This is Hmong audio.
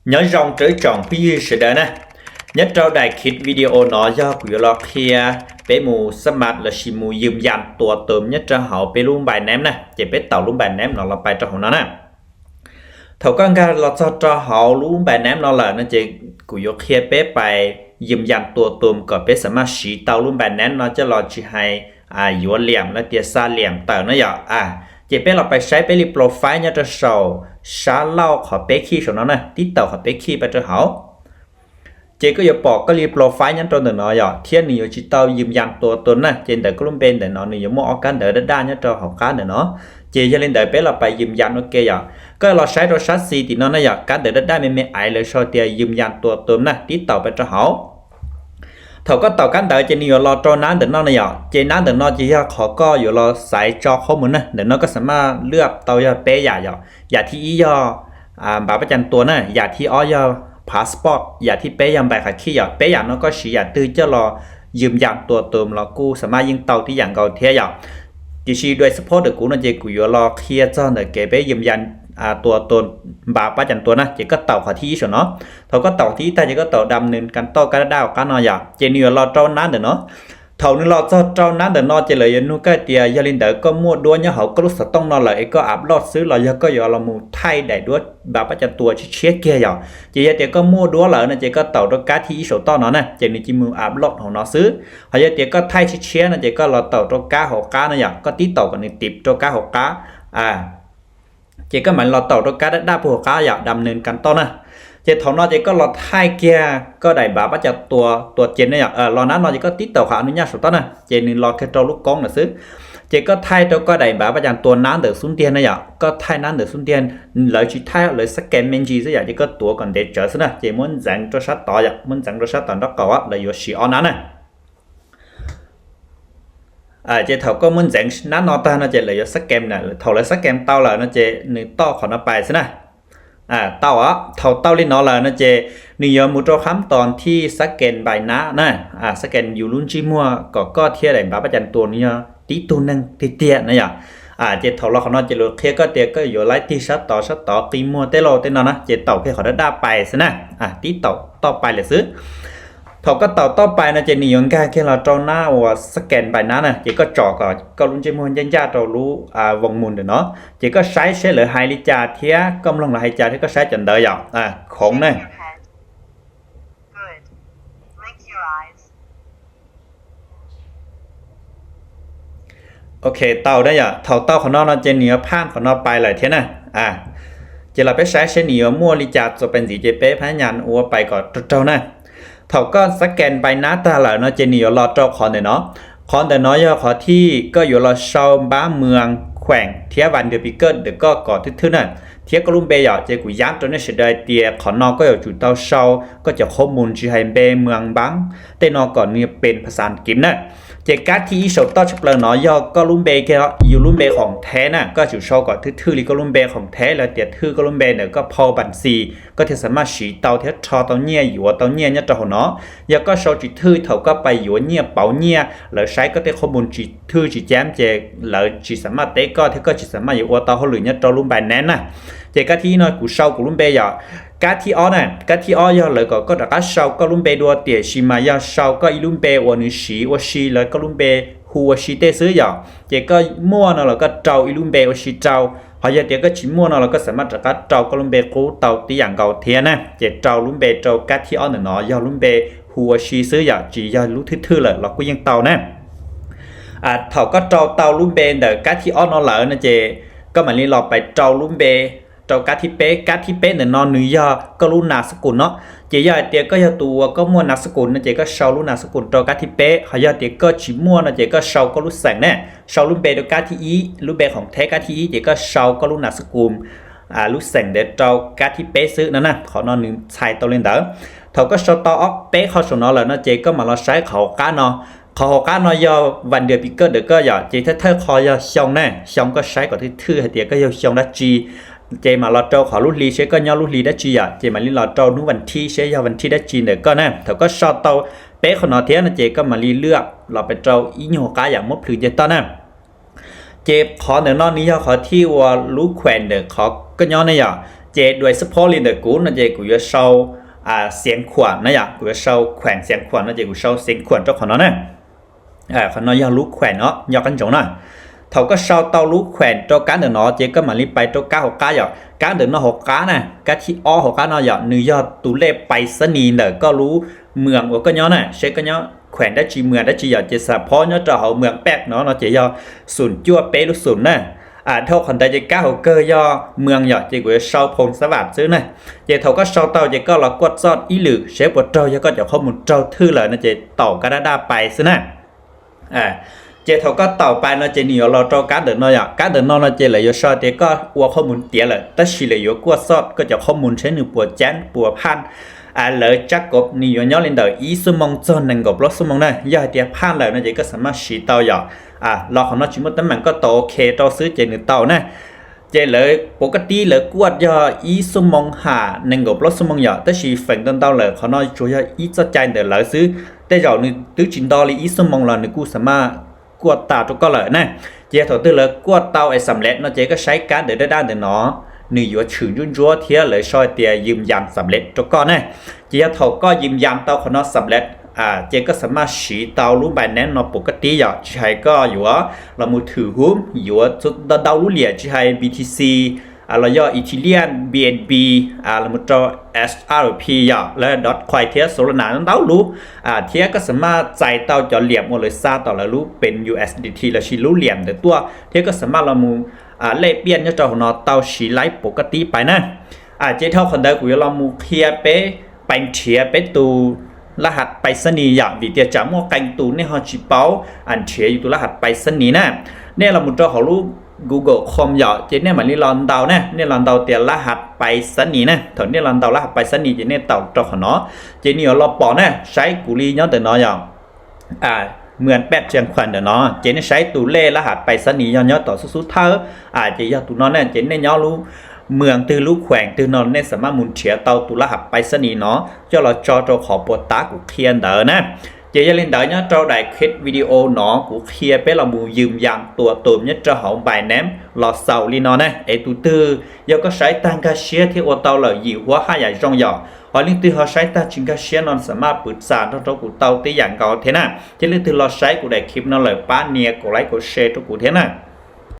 Nyob zoo rau ib tsoom phooj ywg sawv daws na. Nyob rau daim khiv video no yog kuv yuav los qhia peb mus xab mas lossis mus yws yas tua tus nyob rau hauv peb lub Binance na, ces peb taus lub Binance no los pais rau hauv no na. Thaum koj nkag los txog rau hauv lub Binance no lawm no ces kuv yuav qhia peb pais yws yas tua tus kom peb xav mas siv tau lub Binance no coj los tsis hais yuav liam los tias xa liam tawm no yom. Ces peb los pais saib peb li profile nyob rau saum sab laug qhov peb khij saum no na, tib taum qhov peb khij pais rau hauv. Ces koj yuav pom koj li profile nyob rau ntawm no yom, thiab nws yuav tsis tau yws yas tua tus na, ces ntawm koj lub npe ntawm no nws yuav muaj ob kab ntawv daj daj nyob rau hauv qab ntawm no. Ces yog li ntawd peb los pais yws yas ua ke yom. Koj los saib rau sab xis tim no na yom, kab ntawv daj daj me me ais lawv sau tias yws yas tua tus na, tib taum pais rau hauv. Thaum koj taum kab ntawv ces nws yuav los rau nab ntawm no na yom, ces nab ntawm no ces yog qhov koj yuav los xaiv tso qhob mus na, ntawm no koj xav mas lwaj tau yog peb yam yom, yam thib ib yog npav pab cas tua na, yam thib ob yog passport, yam thib peb yog npaim khav khij yom. Peb yam no koj siv yam twg coj los yws yas tua tus los kuj xav mas yeej tau tib yam nkaus thiab yom. Tiam sis dua support ntawm kuv no ces kuv yuav los qhia txog ntawm kev peb yws yas tua tus npav pab cas tua na, ces koj taum qhov thib ib saum no. Thaum koj taum thib ib tag ces koj taum dam nws kas tauj kab daj daj hauv qab no yom, ces nws yuav los rau nab ntawm no. Thaum nws los txog rau nab ntawm no ces lawv yuav nug koj tias yog li ntawd koj muaj duab nyob hauv koj lub xov tooj no lawm es koj upload xwb los yog koj yuav los mus thaij daim duab npav pab cas tua tshiab tshiab kiag yom. Ces yog tias koj muaj duab lawm no ces koj taum rau kab thib ib saum toj no na, ces nws cia li mus upload hauv no xwb. Ho yog tias koj thaij tshiab tshiab no ces koj los taum rau kab hauv qab no yom, koj tib taum kom nws tim rau kab hauv qab. Ces koj mam los taum rau kab daj daj puag hauv qab yom, dam nws kas tauj na. Ces thaum no ces koj los thaij kiag koj daim npav pab cas tua tua ces ne yom, los nab no ces koj tib taum qhov nws nyaj saum toj na, ces nws los kiag rau lub koob na xwb. Ces koj thaij rau koj daim npav pab cas tua nab ntawm xub ntiag na yom, koj thaij nab ntawm xub ntiag, lawv tsis thaij, lawv scan me ntsis xwb yom, ces koj tuav kom ntev tsawv xwb na, ces muab ntxeev rau sab tod yom, muab ntxeev rau sab tod nraub qaum lawv yuav siv ob nab na. Ces thaum koj muab ntxeev nab no tag no ces lawv yuav scan na, thaum lawv scan tau lawm no ces nws toj qhov no pais xwb na. Tau os, thaum tau li no lawm no ces nws yuav mus rau khab tos thij scan npaim nab na, scan yus lub ntsej muag kom koj thiab daim npav pab cas tua nws yog tib tug neeg tiag tiag na yom. Ces thaum los qhov no ces lawv qhia koj tias koj yuav laib tig sab tod sab tod, qi muag tej lauj tej no na, ces taum kiag qhov daj daj pais xwb na, tib taum toj pais lawm xwb. Thaum koj taum toj pais no ces nws yuav nkag kiag los rau nab uas scan npaim nab na, ces koj tsom kom koj lub ntsej muag ncaj ncaj rau lub voos mus ntawm no, ces koj saib seb lawv hais li cas thiab koj mloog lawv hais cas thiab koj saib cov ntawd yom, khoov na. Ok, tau na yom, thaum tau qhov no no ces nws yuav phaj qhov no pais lawm thiab na. Ces los peb saib seb nws yuav muaj li cas txuas pais ntxiv, ces peb phab nyas ua pais kom raug raug na. Thaum koj scan npaim nab tag lawm no ces nws yuav los rau qhov ntawm no. Qhov ntawm no yog qhov thij koj yuav los sau npab mws khueem thiab vas ntws pis kawj ntawm koj kom thwj thwj na, thiab koj lub npe yom. Ces kuv yab rau nej sawv daws tias qhov no koj yuav tsum tau sau koj cov qhob mus tsis hais npe mws npab tej no kom nws pes phas xas kiv na. Ces kab thib ib saum toj tshaj plaws no yog koj lub npe kiag, yus lub npe khoom theb na, koj tsum sau kom thwj thwj li koj lub npe khoom theb los tias thwj koj lub npe ntawm koj phau npas xis, koj thiaj xam maj siv tau thiab rho tau nyiaj yuav tau nyiaj nyob rau hauv no. Yog koj sau tsis thwj thaum koj pais yuav nyiaj pauv nyiaj, lawv saib koj tej qhob mus tsis thwj tsis cab ces lawv tsis xam maj teb koj thiab koj tsis xam maj yuav ua tau hauj lwm nyob rau lub Binance na. Ces kab thib ib no kuv sau kuv lub npe yom. Kab thib ob na, kab thib ob yog lawv kom koj rov qab sau koj lub npe dua, tiam sis mas yog sau koj ib lub npe uas nws siv ua si lawv koj lub npe hu ua si tej xwb yom. Ces koj muaj no los koj rau ib lub npe ua si rau, ho yog tias koj tsis muaj no los koj xam maj rov qab rau koj lub npe qub tau tib yam nkaus thiab na. Ces rau lub npe rau kab thib ob ntawm no yog lub npe hu ua si xwb yom, tsis yog lub thwj thwj lawm los kuj yeej tau na. Thaum koj rau tau lub npe ntawm kab thib ob no lawm no ces koj mam li los pais rau lub npe rau kab thib peb. Kab thib peb ntawm no nws yog koj lub nas xab kus no. Ces yog hais tias koj yog tus uas koj muaj nas xab kus no ces koj sau lub nas xab kus rau kab thib peb, ho yog tias koj tsis muaj no ces koj sau koj lub xeem ne, sau lub npe rau kab thib ib, lub npe khoom theb kab thib ib ces koj sau koj lub nas xab kus lub xeem ntawd rau kab thib peb xwb no na. Qhov no nws txhais tau li ntawd. Thaum koj sau tau ob peb qho saum no lawm no ces koj mam los saib qhov hauv qab no. Qhov hauv qab no yog vas ntws pis kawj ntawm koj yom, ces thawj thawj qho yog xyoo ne, xyoo koj saib kom thwj thwj hais tias koj yog xyoo dab tsi. Ces mam los rau qhov lub hli seb koj nyob lub hli dab tsi yom, ces mam li los rau hnub vas thib seb yog vas thib dab tsi ntawm koj na. Thaum koj sau tau peb qho no thiab no ces koj mam li lwaj los pais rau ib nyuag hauv qab yom, muab plhws nce toj na. Ces qhov ntawm no nws yog qhov thij uas lub khuem ntawm qhov koj nyob ne yom. Ces dua xub phob li ntawm kuv no ces kuv yuav sau Xiav Khuam na yom, kuv yuav sau khuam Xiav Khuam no ces kuv sau Xiav Khuam rau qhov no na. Qhov no yog lub khuam no nyob qab ntsoov na. Thaum koj sau tau lub khuam rau kab ntawm no ces koj mam li pais rau kab hauv qab yom. Kab ntawm no hauv qab na, kab thib ob hauv qab no yom, nws yog tus lej pais xab nis ntawm koj lub moos uas koj nyob na, seb koj nyob khuam dab tsi moos dab tsi yom. Ces xub phob nyob rau hauv moos pej no no ces yog xoom cuaj peb lub xoom na. Dhau qhov ntawd ces kab hauv kawg yog moos yom, ces kuv yuav sau Phoo Xab Vam xwb na. Ces thaum koj sau tau ces koj los kuaj txoj ib lwm seb puas raug, yog koj cov qhob mus raug thwj lawm no ces taum kab dab daj pais xwb na. Ces thaum koj taum pais no ces nws yuav los rau kab ntawm no yom. Kab ntawm no no ces lawv yuav sau tias koj ua qhob mus tiav lawm, tab sis lawv yuav kuaj txoj koj cov qhob mus seb nws puas ceeb puas phaj. Lawv tsab kob nws yuav nyob li ntawm ib xuab moos txog nees nkaum plaub xuab moos na. Yog hais tias phaj lawm no ces koj xam maj siv tau yom. Los qhov no tsis muaj teeb meem, koj taus OK rau xwb ces nws tau na. Ces lawv pov kaj tib lawv kuaj yog ib xuab moos ham nees nkaum plaub xuab moos yom, tab sis feem ntau ntau lawm qhov no tsuas yog ib txoj cai ntawm lawv xwb. Tej zaum nws twb tsis nto li ib xuab moos los nws kuj xam maj kuaj tas rau koj lawm na. Ces yog thaum twg lawv kuaj tau es xam lej no ces koj saib kab ntawm daj daj ntawm no, nws yuav tshwm ntsuab ntsuab thiab lawv sau tias yws yas xam lej rau koj na. Ces yog thaum koj yws yas tau qhov no xam lej, ces koj xam maj siv tau lub Binance no pov kaj tib yom. Tsis hais koj yuav los mus thwm hub, yuav ntau ntau lub liam tsis hais BTC los yog Ethereum, BNB, los mus rau XRP yom, lawv Dogecoin thiab Solana ntau lub, thiab koj xam maj txais tau cov liam uas lawv xa tom lawv lub pees USDT lossis lub liam ntawd tuaj, thiab koj xam maj los mus lej piaj nyob rau hauv no tau siv laib pov kaj tib pais na. Ces dhau qhov ntawd kuv yuav los mus qhia peb pees nrhiav peb tus laj has pais xab nis yom, vim tias tsam muaj qee tus nej ho tsis paub nrhiav yus tus laj has pais xab nis na. Nej los mus rau hauv lub Google Chrome yom, ces nej mam li los ntaus na, nej los ntaus tias laj has pais xab nis na. Thaum nej los ntaus laj has pais xab nis ces nej taum rau qhov no, ces nws yuav los pom na, saib kuv li nyob ntawm no yom. Moos pej Xiav Khuam ntawm no ces nej saib tus lej laj has pais xab nis yog nyob tom xub xub thawj, ces yog tus no na. Ces nej nyob lub moos twg lub khuam twg no nej xam maj mus nrhiav tau tus laj has pais xab nis no coj los tso rau qhov puas tab kuv qhia ntawd na. Ces yog li ntawd nyob rau daim clip video no kuv qhia peb los mus yws yas tua tus nyob rau hauv Binance los xaus li no na. Es tus twg yog koj saib tag nkag siab thiab ua tau lawm yim huab haj yam zoo yom, ho leej twg ho saib tag tsis nkag siab no xam maj pwv txam nrog rau kuv tau tej yam nkaus thiab na. Ces leej twg los saib kuv daim clip no lawm pab nias kaum like kaum share rau kuv thiab na.